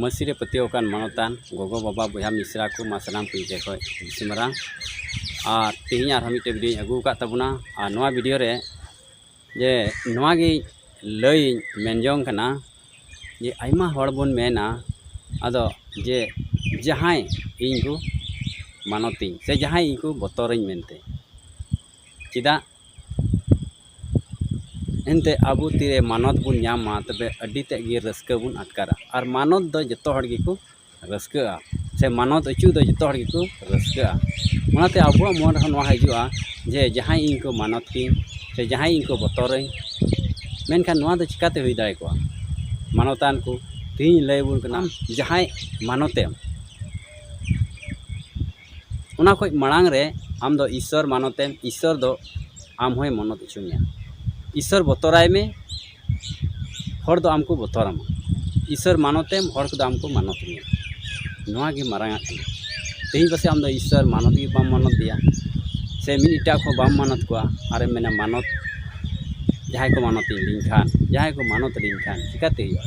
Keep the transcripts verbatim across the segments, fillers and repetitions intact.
ᱢᱟᱹᱥᱤ ᱨᱮ ᱯᱟᱹᱛᱭᱟᱹᱣ ᱟᱠᱟᱱ ᱢᱟᱱᱚᱛᱟᱱ ᱜᱚᱜᱚ, ᱵᱟᱵᱟ, ᱵᱚᱭᱦᱟ, ᱢᱤᱥᱨᱟ ᱠᱚ, ᱢᱟ ᱥᱟᱱᱟᱢ ᱠᱚ ᱤᱧ ᱴᱷᱮᱱ ᱠᱷᱚᱱ ᱵᱮᱥᱤ ᱢᱟᱨᱟᱝ᱾ ᱟᱨ ᱛᱮᱦᱮᱧ ᱟᱨᱦᱚᱸ ᱢᱤᱫᱴᱮᱱ ᱵᱷᱤᱰᱤᱭᱳᱧ ᱟᱹᱜᱩ ᱟᱠᱟᱫ ᱛᱟᱵᱚᱱᱟ᱾ ᱟᱨ ᱱᱚᱣᱟ ᱵᱷᱤᱰᱤᱭᱳ ᱨᱮ ᱡᱮ ᱱᱚᱣᱟ ᱜᱮ ᱞᱟᱹᱭ ᱢᱮᱱ ᱡᱚᱝ ᱠᱟᱱᱟ ᱡᱮ ᱟᱭᱢᱟ ᱦᱚᱲ ᱵᱚᱱ ᱢᱮᱱᱟ, ᱟᱫᱚ ᱡᱮ ᱡᱟᱦᱟᱸᱭ ᱤᱧ ᱠᱚ ᱢᱟᱱᱚᱛᱤᱧ ᱥᱮ ᱡᱟᱦᱟᱸᱭ ᱤᱧ ᱠᱚ ᱵᱚᱛᱚᱨᱟᱹᱧ ᱢᱮᱱᱛᱮ᱾ ᱪᱮᱫᱟᱜ? ᱮᱱᱛᱮ ᱟᱵᱚ ᱛᱤᱨᱮ ᱢᱟᱱᱚᱛ ᱵᱚᱱ ᱧᱟᱢᱟ, ᱛᱚᱵᱮ ᱟᱹᱰᱤ ᱛᱮᱫ ᱜᱮ ᱨᱟᱹᱥᱠᱟᱹ ᱵᱚᱱ ᱟᱴᱠᱟᱨᱟ᱾ ᱟᱨ ᱢᱟᱱᱚᱛ ᱫᱚ ᱡᱚᱛᱚ ᱦᱚᱲ ᱜᱮᱠᱚ ᱨᱟᱹᱥᱠᱟᱹᱜᱼᱟ, ᱥᱮ ᱢᱟᱱᱚᱛ ᱚᱪᱚ ᱫᱚ ᱡᱚᱛᱚ ᱦᱚᱲ ᱜᱮᱠᱚ ᱨᱟᱹᱥᱠᱟᱹᱜᱼᱟ᱾ ᱚᱱᱟᱛᱮ ᱟᱵᱚᱣᱟᱜ ᱢᱚᱱ ᱨᱮᱦᱚᱸ ᱱᱚᱣᱟ ᱦᱤᱡᱩᱜᱼᱟ ᱡᱮ ᱡᱟᱦᱟᱸᱭ ᱤᱧ ᱠᱚ ᱢᱟᱱᱚᱛ ᱠᱤᱧ ᱥᱮ ᱡᱟᱦᱟᱸᱭ ᱤᱧ ᱠᱚ ᱵᱚᱛᱚᱨᱟᱹᱧ᱾ ᱢᱮᱱᱠᱷᱟᱱ ᱱᱚᱣᱟ ᱫᱚ ᱪᱤᱠᱟᱹᱛᱮ ᱦᱩᱭ ᱫᱟᱲᱮ ᱠᱚᱣᱟ? ᱢᱟᱱᱚᱛᱟᱱ ᱠᱚ, ᱛᱮᱦᱮᱧ ᱞᱟᱹᱭ ᱟᱵᱚᱱ ᱠᱟᱱᱟ, ᱡᱟᱦᱟᱸᱭ ᱢᱟᱱᱚᱛᱮᱢ, ᱚᱱᱟ ᱠᱷᱚᱱ ᱢᱟᱲᱟᱝ ᱨᱮ ᱟᱢ ᱫᱚ ᱤᱥᱥᱚᱨ ᱢᱟᱱᱚᱛᱮᱢ, ᱤᱥᱥᱚᱨ ᱫᱚ ᱟᱢ ᱦᱚᱸᱭ ᱢᱟᱱᱚᱛ ᱦᱚᱪᱚ ᱢᱮᱭᱟ᱾ ᱤᱥᱥᱚᱨ ᱵᱚᱛᱚᱨᱟᱭ ᱢᱮ, ᱦᱚᱲ ᱫᱚ ᱟᱢ ᱠᱚ ᱵᱚᱛᱚᱨ ᱟᱢᱟ᱾ ᱤᱥᱥᱚᱨ ᱢᱟᱱᱚᱛᱮᱢ, ᱦᱚᱲ ᱠᱚᱫᱚ ᱟᱢ ᱠᱚ ᱢᱟᱱᱚᱛ ᱢᱮᱭᱟ᱾ ᱱᱚᱣᱟ ᱜᱮ ᱢᱟᱨᱟᱝ ᱟᱜ ᱠᱟᱱᱟ᱾ ᱛᱮᱦᱮᱧ ᱯᱟᱥᱮᱡ ᱟᱢ ᱫᱚ ᱤᱥᱥᱚᱨ ᱢᱟᱱᱚᱛ ᱜᱮ ᱵᱟᱢ ᱢᱟᱱᱚᱛ ᱮᱭᱟ, ᱥᱮ ᱢᱤᱫ ᱮᱴᱟᱜ ᱠᱚ ᱵᱟᱢ ᱢᱟᱱᱚᱛ ᱠᱚᱣᱟ, ᱟᱨᱮᱢ ᱢᱮᱱᱟ ᱢᱟᱱᱚᱛ, ᱡᱟᱦᱟᱸᱭ ᱠᱚ ᱢᱟᱱᱚᱛ ᱞᱤᱧ ᱠᱷᱟᱱ, ᱡᱟᱦᱟᱸᱭ ᱠᱚ ᱢᱟᱱᱚᱛ ᱞᱤᱧ ᱠᱷᱟᱱ ᱪᱤᱠᱟᱹᱛᱮ ᱦᱩᱭᱩᱜᱼᱟ?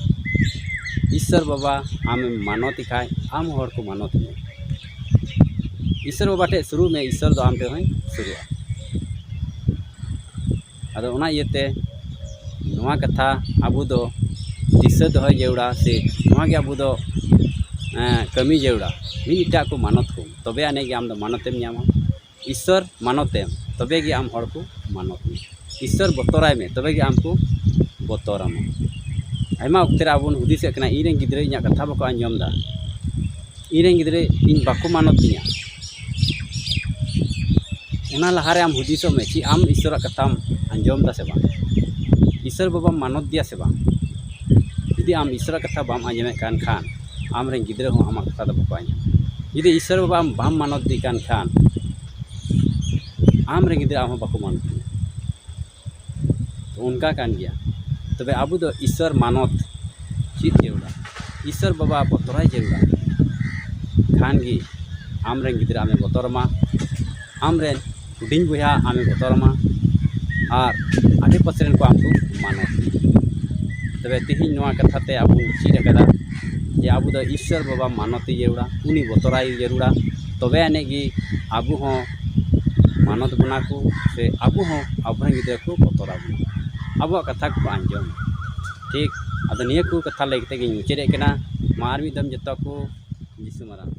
ᱤᱥᱥᱚᱨ ᱵᱟᱵᱟ ᱟᱢᱮᱢ ᱢᱟᱱᱚᱛ ᱮ ᱠᱷᱟᱱ ᱟᱢ ᱦᱚᱲ ᱠᱚ ᱢᱟᱱᱚᱛ ᱢᱮᱭᱟ᱾ ᱤᱥᱥᱚᱨ ᱵᱟᱵᱟ ᱴᱷᱮᱱ ᱥᱩᱨᱩᱜ ᱢᱮ, ᱤᱥᱥᱚᱨ ᱫᱚ ᱟᱢ ᱴᱷᱮᱱ ᱦᱚᱸᱭ ᱥᱩᱨᱩᱜᱼᱟ᱾ ᱟᱫᱚ ᱚᱱᱟ ᱤᱭᱟᱹᱛᱮ ᱱᱚᱣᱟ ᱠᱟᱛᱷᱟ ᱟᱵᱚ ᱫᱚ ᱫᱤᱥᱟᱹ ᱫᱚᱦᱚᱭ ᱡᱟᱹᱨᱩᱲᱟ, ᱥᱮ ᱱᱚᱣᱟ ᱜᱮ ᱟᱵᱚ ᱫᱚ, ᱮᱸ, ᱠᱟᱹᱢᱤ ᱡᱟᱹᱨᱩᱲᱟ᱾ ᱢᱤᱫ ᱮᱴᱟᱜ ᱠᱚ ᱢᱟᱱᱚᱛ ᱠᱚ, ᱛᱚᱵᱮ ᱟᱹᱱᱤᱡ ᱜᱮ ᱟᱢ ᱫᱚ ᱢᱟᱱᱚᱛᱮᱢ ᱧᱟᱢᱟ᱾ ᱤᱥᱥᱚᱨ ᱢᱟᱱᱚᱛᱮᱢ, ᱛᱚᱵᱮ ᱜᱮ ᱟᱢ ᱦᱚᱲ ᱠᱚ ᱢᱟᱱᱚᱛ ᱢᱮᱭᱟ᱾ ᱤᱥᱥᱚᱨ ᱵᱚᱛᱚᱨᱟᱭ ᱢᱮ, ᱛᱚᱵᱮ ᱜᱮ ᱟᱢ ᱠᱚ ᱵᱚᱛᱚᱨ ᱟᱢᱟ᱾ ᱟᱭᱢᱟ ᱚᱠᱛᱮ ᱨᱮ ᱟᱵᱚ ᱵᱚᱱ ᱦᱩᱫᱤᱥᱮᱫ ᱠᱟᱱᱟ, ᱤᱧ ᱨᱮᱱ ᱜᱤᱫᱽᱨᱟᱹ ᱤᱧᱟᱹᱜ ᱠᱟᱛᱷᱟ ᱵᱟᱠᱚ ᱟᱸᱡᱚᱢ ᱮᱫᱟ, ᱤᱧ ᱨᱮᱱ ᱜᱤᱫᱽᱨᱟᱹ ᱤᱧ ᱵᱟᱠᱚ ᱢᱟᱱᱚᱛ ᱤᱧᱟ᱾ ᱚᱱᱟ ᱞᱟᱦᱟᱨᱮ ᱟᱢ ᱦᱩᱫᱤᱥᱚᱜ ᱢᱮ, ᱪᱮᱫ ᱟᱢ ᱤᱥᱥᱚᱨᱟᱜ ᱠᱟᱛᱷᱟᱢ ᱟᱸᱡᱚᱢ ᱮᱫᱟ ᱥᱮ ᱵᱟᱝ? ᱤᱥᱥᱚᱨ ᱵᱟᱵᱟᱢ ᱢᱟᱱᱚᱛ ᱮᱫᱮᱭᱟ ᱥᱮ ᱵᱟᱝ? ᱡᱩᱫᱤ ᱟᱢ ᱤᱥᱥᱚᱨᱟᱜ ᱠᱟᱛᱷᱟ ᱵᱟᱢ ᱟᱸᱡᱚᱢᱮᱫ ᱠᱟᱱ ᱠᱷᱟᱱ, ᱟᱢ ᱨᱮᱱ ᱜᱤᱫᱽᱨᱟᱹ ᱦᱚᱸ ᱟᱢᱟᱜ ᱠᱟᱛᱷᱟ ᱫᱚ ᱵᱟᱠᱚ ᱟᱸᱡᱚᱢᱟ᱾ ᱡᱩᱫᱤ ᱤᱥᱥᱚᱨ ᱵᱟᱵᱟ ᱟᱢ ᱵᱟᱢ ᱢᱟᱱᱚᱛ ᱮᱫᱮ ᱠᱟᱱ ᱠᱷᱟᱱ, ᱟᱢ ᱨᱮᱱ ᱜᱤᱫᱽᱨᱟᱹ ᱟᱢ ᱦᱚᱸ ᱵᱟᱠᱚ ᱢᱟᱱᱚᱛ ᱢᱮᱭᱟ᱾ ᱛᱚ, ᱚᱱᱠᱟ ᱠᱟᱱ ᱜᱮᱭᱟ᱾ ᱛᱚᱵᱮ ᱟᱵᱚ ᱫᱚ ᱤᱥᱥᱚᱨ ᱢᱟᱱᱚᱛ ᱪᱮᱫ ᱡᱟᱹᱨᱩᱲᱟ, ᱤᱥᱥᱚᱨ ᱵᱟᱵᱟ ᱵᱚᱛᱚᱨᱟᱭ ᱡᱟᱹᱨᱩᱲᱟ᱾ ᱠᱷᱟᱱ ᱜᱮ ᱟᱢ ᱨᱮᱱ ᱜᱤᱫᱽᱨᱟᱹ ᱟᱢᱮ ᱵᱚᱛᱚᱨ ᱟᱢᱟ, ᱟᱢ ᱨᱮᱱ ᱦᱩᱰᱤᱧ ᱵᱚᱭᱦᱟ ᱟᱢᱮ ᱵᱚᱛᱚᱨ ᱟᱢᱟ, ᱟᱨ ᱟᱰᱮ ᱯᱟᱥᱮ ᱨᱮᱱ ᱠᱚ ᱟᱢ ᱠᱚ ᱢᱟᱱᱚᱛ ᱢᱮᱭᱟ᱾ ᱛᱚᱵᱮ ᱛᱮᱦᱮᱧ ᱱᱚᱣᱟ ᱠᱟᱛᱷᱟ ᱛᱮ ᱟᱵᱚ ᱵᱚᱱ ᱪᱮᱫ ᱟᱠᱟᱫᱟ, ᱡᱮ ᱟᱵᱚ ᱫᱚ ᱤᱥᱥᱚᱨ ᱵᱟᱵᱟ ᱢᱟᱱᱚᱛ ᱡᱟᱹᱨᱩᱲᱟ, ᱩᱱᱤ ᱵᱚᱛᱚᱨᱟᱭ ᱡᱟᱹᱨᱩᱲᱟ, ᱛᱚᱵᱮ ᱟᱹᱱᱤᱡ ᱜᱮ ᱟᱵᱚ ᱦᱚᱸ ᱢᱟᱱᱚᱛ ᱵᱚᱱᱟ ᱠᱚ, ᱥᱮ ᱟᱵᱚ ᱦᱚᱸ ᱟᱵᱚᱨᱮᱱ ᱜᱤᱫᱽᱨᱟᱹ ᱠᱚ ᱵᱚᱛᱚᱨ ᱟᱵᱚᱱᱟ, ᱟᱵᱚᱣᱟᱜ ᱠᱟᱛᱷᱟ ᱠᱚ ᱟᱸᱡᱚᱢ᱾ ᱴᱷᱤᱠ, ᱟᱫᱚ ᱱᱤᱭᱟᱹ ᱠᱚ ᱠᱟᱛᱷᱟ ᱞᱟᱹᱭ ᱠᱟᱛᱮ ᱜᱤᱧ ᱢᱩᱪᱟᱹᱫᱮᱫ ᱠᱟᱱᱟ᱾ ᱢᱟ ᱟᱨ ᱢᱤᱫ ᱫᱚᱢ ᱡᱚᱛᱚ ᱠᱚ ᱡᱤᱥᱩ ᱢᱟᱨᱟᱝ᱾